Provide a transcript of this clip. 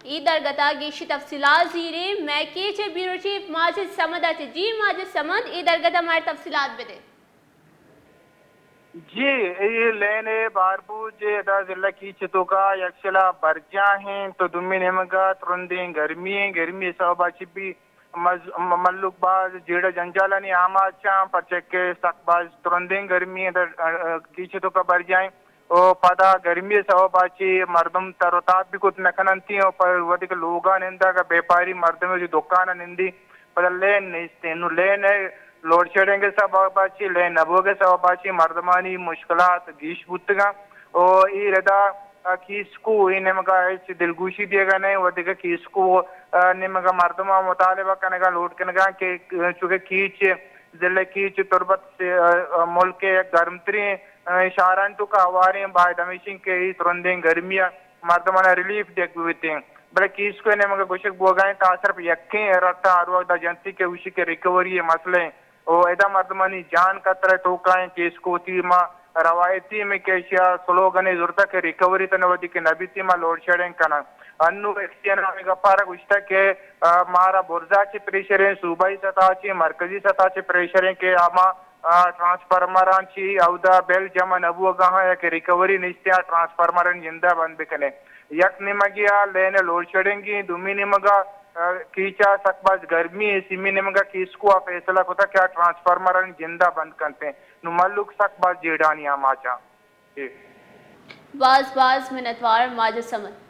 اے درگت ءَ گیشی تفصیلات زیریں مئے کیچ ءِ بیورو چیف ماجد صمد ءَ چہ۔ جی ماجد صمد، اے درگت ءِ مارا تفصیلات بدے۔ جی، اے لین ءِ باربوج ادا ضلع کیچ ءِ توکا یکشلا برجاہ ایں تو دومی نیمگا ترندیں گرمی ایں، گرمی ءِ سبب ءَ چہ بھی مز-، م-، ملوک باز جیڑہ جنجالانی آماچ آں، پرچہ کہ سک باز ترندیں گرمی ایں، در-، ا-، ا-، کیچ ءِ توکا برجاہ ایں۔ او پدا گرمی ءِ سبب ءَ چہ مردم تر و تاب بھی کت نہ کننتی او پر وتی کہ لوگاں نندگ ءَ بیپاری مردم وتی دکان ءَ نندی، پدا لین نیستیں۔ نو لین ءِ لوڈ شیڈنگ ءِ سبب ءَ چہ، لین نہ بوگ ءِ سبب ءَ چہ مردمانی مشکلات گیش بوتگاں۔ او اے ردا کیسکو اے نیمگا ہچ دلگوشی دیگا نہ، و دگہ کیسکو، ا، نیمگا مردماں مطالبہ کنگا، لوٹ کنگا کہ چونکہ کیچ، ضلع کیچ تربت سے، ا، ا، ملک ءِ یک گرمتریں، ا، شہرانی توکا ہواریں، باید ہمیشیں کہ اے ترندیں گرمی ءَ مردماں ریلیف دیگ بوتیں۔ بلے کیسکو ءِ نیمگا گوشگ بوگا انت، آ صرف یکیں رٹ ءَ ہر وقت جنتی کہ گوشی کہ ریکوری ءِ مسئلہ ایں۔ او ادا مردمانی جان خطرہ ءِ توکا ایں، کیسکو ءِ تیما روایتی ہمے کہ ایشی ءَ سلوگنے زرتہ کہ ریکوری تنے وھدی کہ نہ بیت ما لوڈ شیڈنگ کناں۔ انو ایف سی ءِ نام ءَ گپارا گوشتہ کہ، ا، مارا برزا چہ پریشر ایں، صوبائی سطح چہ، مرکزی سطح چہ پریشر ایں کہ ہما، ا، ٹرانسفارمراں چہ اودا بل جمع نہ بوگا ہاں یا کہ ریکوری نیستیں آ ٹرانسفارمرانی جندا بند بکنے۔ یک نیمگے ءَ لین ءِ لوڈ شیڈنگ ایں، دومی نیمگا، ا، کیچا سک باز گرمی ایں، سیمی نیمگا کیسکو ءَ فیصلہ کتہ کہ آ ٹرانسفارمرانی جندا بند کنتیں۔ نو مھلوک سک باز جیڑھانی آماچ آں۔ جی۔ باز باز منتوار ماجد صمد۔